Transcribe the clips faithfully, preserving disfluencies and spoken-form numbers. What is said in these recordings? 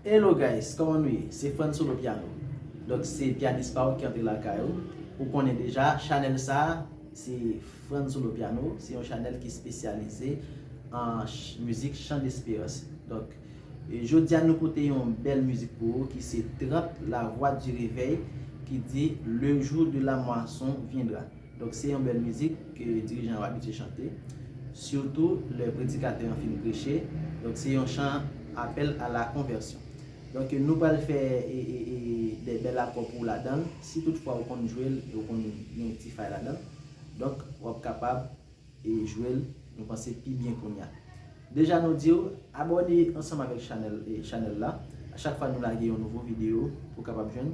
Hello guys, kòman nou ye? Se Franz Solo Piano. Donk se pyanis pa w ki antre lakay ou. Ou konnen deja, chanèl sa a, se Franz Solo Piano, se yon chanèl ki espesyalize an ch- mizik chan desperans. Donk, e jodi a nou pote yon bèl mizik pou ou ki se trant La Voix du Réveil ki di Le jour de la moisson viendra. Donk se yon bèl mizik ke dirijan yo abitye chante, sitou lè predikatè an fin preche. Donk se yon chan apèl a la konvèsyon. Donk nou pral fè e, e, e, de bèl akò pou ou ladan l. Si toutfwa ou konn jwe l e ou konn gen ti fay ladan l, donk w ap kapab e jwe l, nou panse pi byen kounye a. Deja nou di w, abòne ansanm avèk chanèl, e, chanèl la. A chak fwa nou lage yon nouvo videyo, ou kapab jwenn.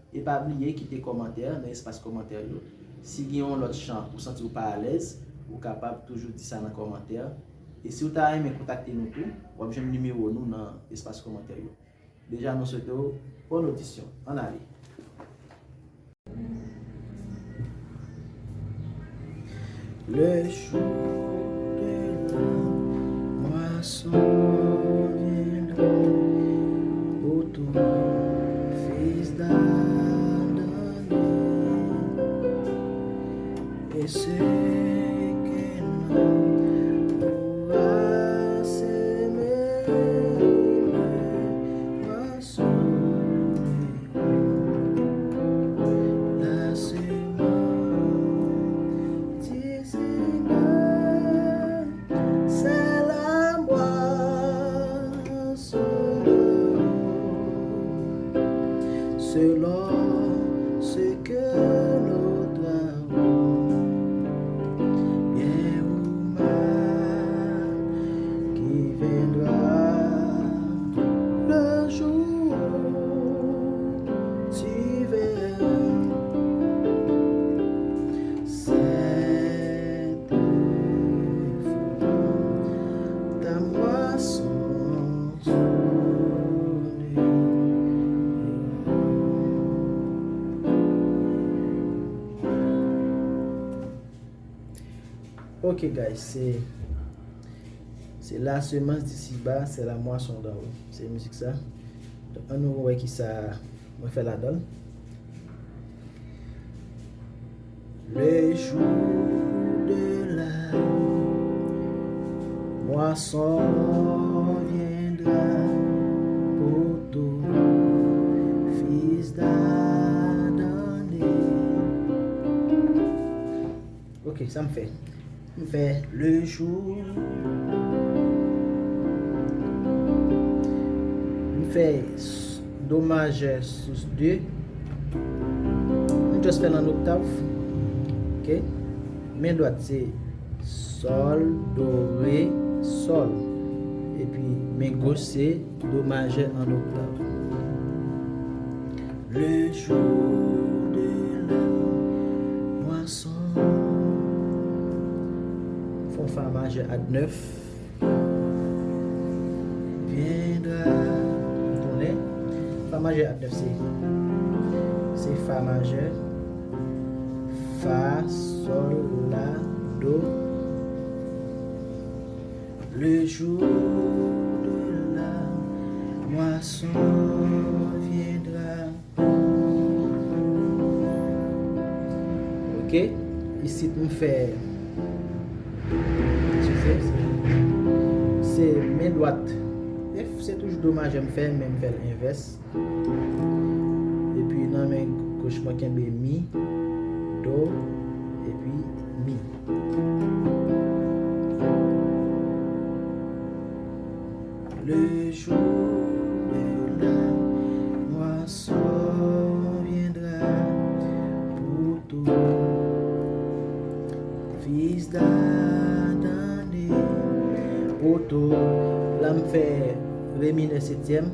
E pa bliye kite kòmantè nan espas kòmantè yo. Si gen yon lòt chan ou santi w pa alèz, ou kapab toujou di sa nan kòmantè. E si w ta renmen kontakte nou tou, w ap jwenn nimewo nou nan espas kòmantè yo. Deja nou swete w bòn odisyon. Ann ale. Le jour de la moisson viendra pour tout fils d'Adam. Et ce que l'on pourra s'aimer, moisson la semence du Seigneur, c'est la moisson selon ce que nos travaux, bien ou mal, qui viendra le jour divin. Cette fois, ta moisson. Ok guys, se se la semence d'ici-bas, c'est la moisson d'en haut. Se mizik sa. Donk ann nou wè kisa mwen fè ladan l. Le jour de la moisson viendra pour tout fils d'Adam. Ok, sa m fè. M fè le jour. M fè s- do majè sou de. M just fè l an oktav. Ok. Men dwat se sòl, do, re, sòl. Epi men goch se do majè an oktav. Le jour de la moisson. Fè yon fa majè add nèf. Viendra. Tounen. Fa majè add nèf se se fa majè, fa, sòl, la, do. Le jour de la moisson viendra. Ok, isit m fè, eskize, se men dwat. F, se toujou do majè m fè, men m fè l envès. Epi nan men goch mwen kenbe mi, do, epi mi. Le jour de la moisson viendra pour tout fils d'Adam. Pour tout, la m fè re minè setyèm.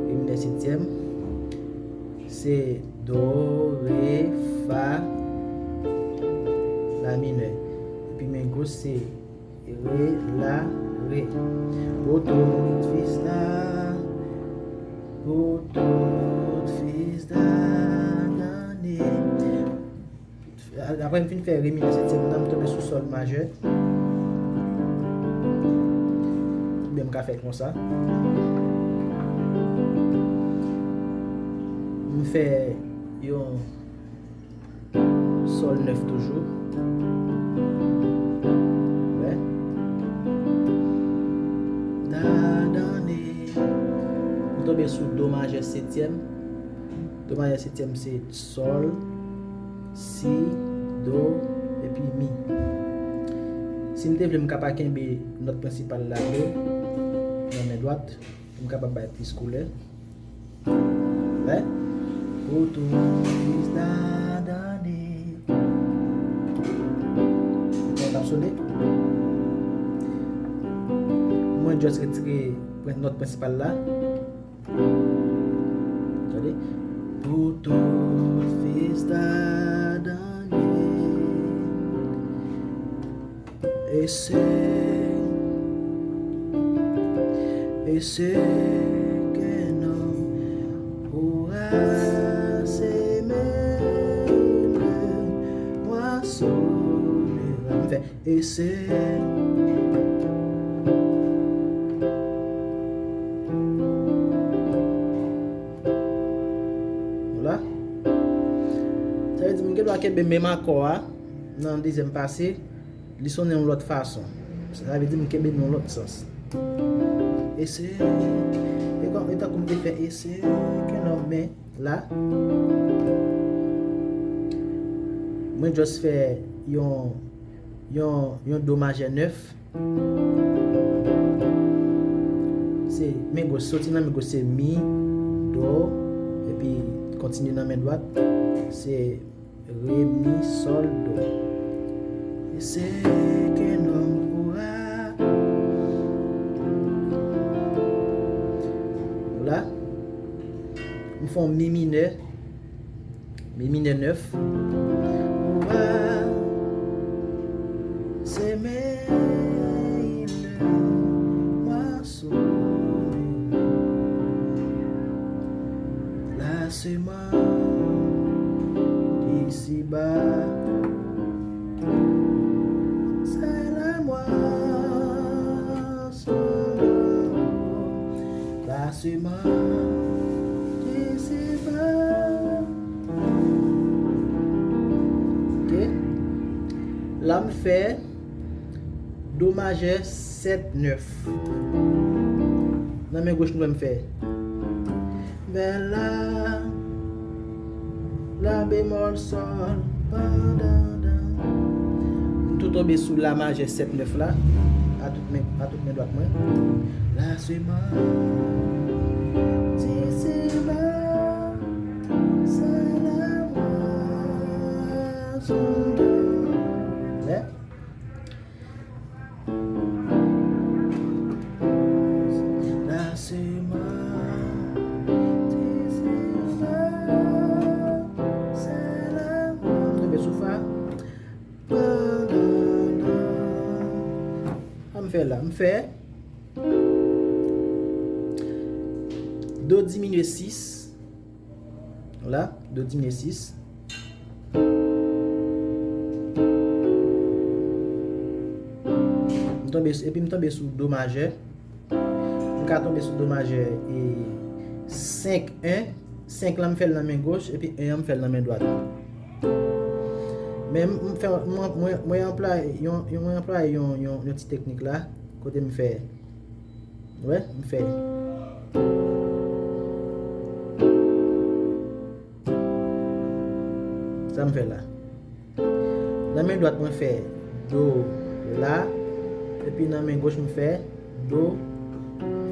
Re minè setyèm. Se do, re, fa, la minè. Epi men goch se re, la, re. Pour tout fils d'Adam. Pour tout fils d'Adam. Apre m fin fè re minè setyèm nan, m tonbe sou sòl majè. M ka fè konsa. M fè yon sòl nèf toujou. Wè. Dadane. M tonbe sou do majè setyèm. Do majè setyèm se sòl, si, do, epi mi. Si m te vle, m ka pa kenbe nòt prensipal la tou nan men dwat. M kapab bay plis koulè. Wè. Pou tout fis Dadane. Mwen t ap sone. Mwen just retire pren-, nòt prensipal la. Tande. Pou tout fis Dadane. E se, e se ke nonm ou a semé le moiso de la. M fè, e se. Vwala. Sa vle di, m gen dwa kenbe menm akò a nan dezyèm pase. Li sonnen yon lòt fason. Sa vle di m kenbe l nan yon lòt sans. E se, e kòm, e tankou m te fè e se ke nonm, men la, mwen just fè yon, yon, yon do majè nèf. Se men goch, soti nan men goch se mi, do, epi kontinye nan men dwat, se re, mi, sòl, do. E se ke nonm ou a. Vwala. M fè yon mi minè. Mi minè nèf. Ou a semé le moiso de la semé. Disiba, se la moiso la semé. Disiba. Ok. La m fè do majè sèt nèf. Nan men goch nou wè m fè. Vè la, la bemòl sòl, pandandan. M tou tonbe sou la majè sèt nèf la, a tout men, a tout men dwat mwen. La semé, disiba, se la mwa, sondan. Wè. La semé, disiba, se la mwa. Tonbe sou fa. Pandandan. Sa m fè la? M fè do diminye sis. Vwala, do diminye sis. M tonbe, epi m tonbe sou do majè. M ka tonbe sou do majè e senk en. Senk lan m fè l nan men goch, epi en an m fè l nan men dwat. Men m, m fè, mwen, mwen, mwen anplwaye yon, yon, mwen anplwaye yon, yon, yon ti teknik la, kote m fè, wè, m fè. Sa m fè la? Nan men dwat mwen fè do, la, epi nan men goch m fè do,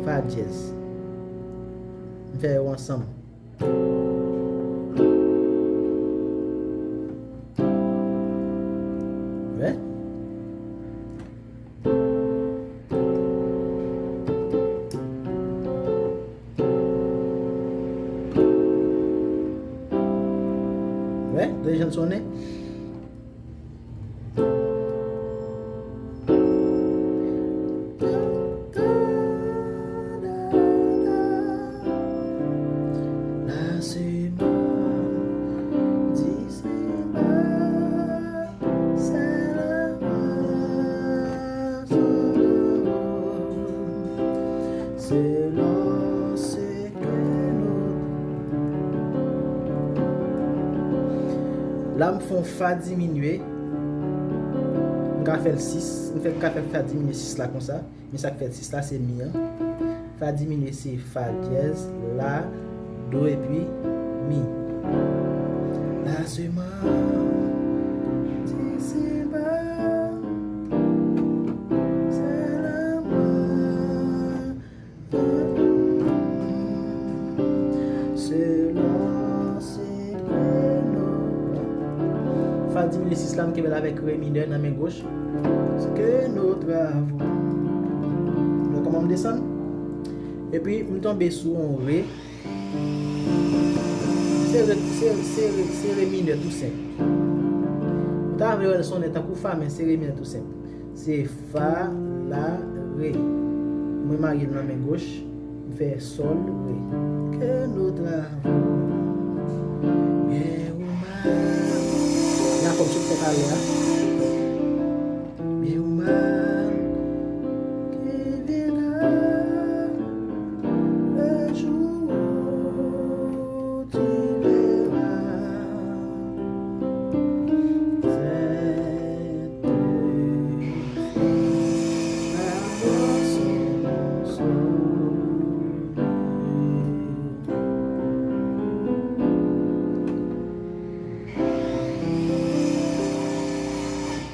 fa dyèz. M fè yo ansanm. Wè? Wè, tande jan l sonnen. La semé, disiba, se la mwa, sondan. Selon ce que nous. La, m fè yon fa diminye. M ka fè l sis. M fè, m ka fè fa diminye sis la konsa. Men sa k fè sis la, se mi an. Fa diminye, se fa dyèz, la, do epi mi. La semann, Disenba, se lanmou. Selon se ke nou. Fa diminye sis la, m kenbe l avèk re minè nan men goch. Se ke nou travay. Donk, kòman m desann? Epi, m tonbe sou yon re. Se re, se, se re, se re minè tou senp. Ou ta vle wè l sonnen tankou fa, men se re minè tou senp. Se fa, la, re. Mwen marye l nan men goch, m fè sòl, re. Que nous travaux. Gen ou mal. Gen akò m sot fè talè a. Gen ou mal. Qui viendra le jour où tu verras.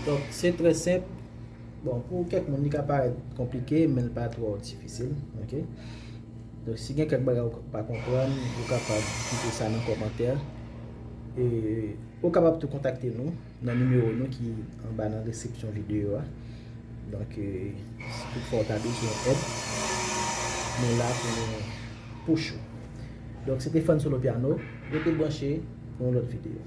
Donk, se trè senp. Bon, pou kèk moun, li ka parèt konplike, men l pa twò difisil, oke? Donk, si gen kèk bagay ou pa konprann, ou kapab kite sa nan kòmantè. E ou kapab tou kontakte nou nan nimewo nou ki anba nan deskripsyon videyo a. Donk, e, si toutfwa w ta bezwen èd, nou la pou nou, pou chou. Donk, se te Fan Solo Piano. Rete branche pou yon lòt videyo.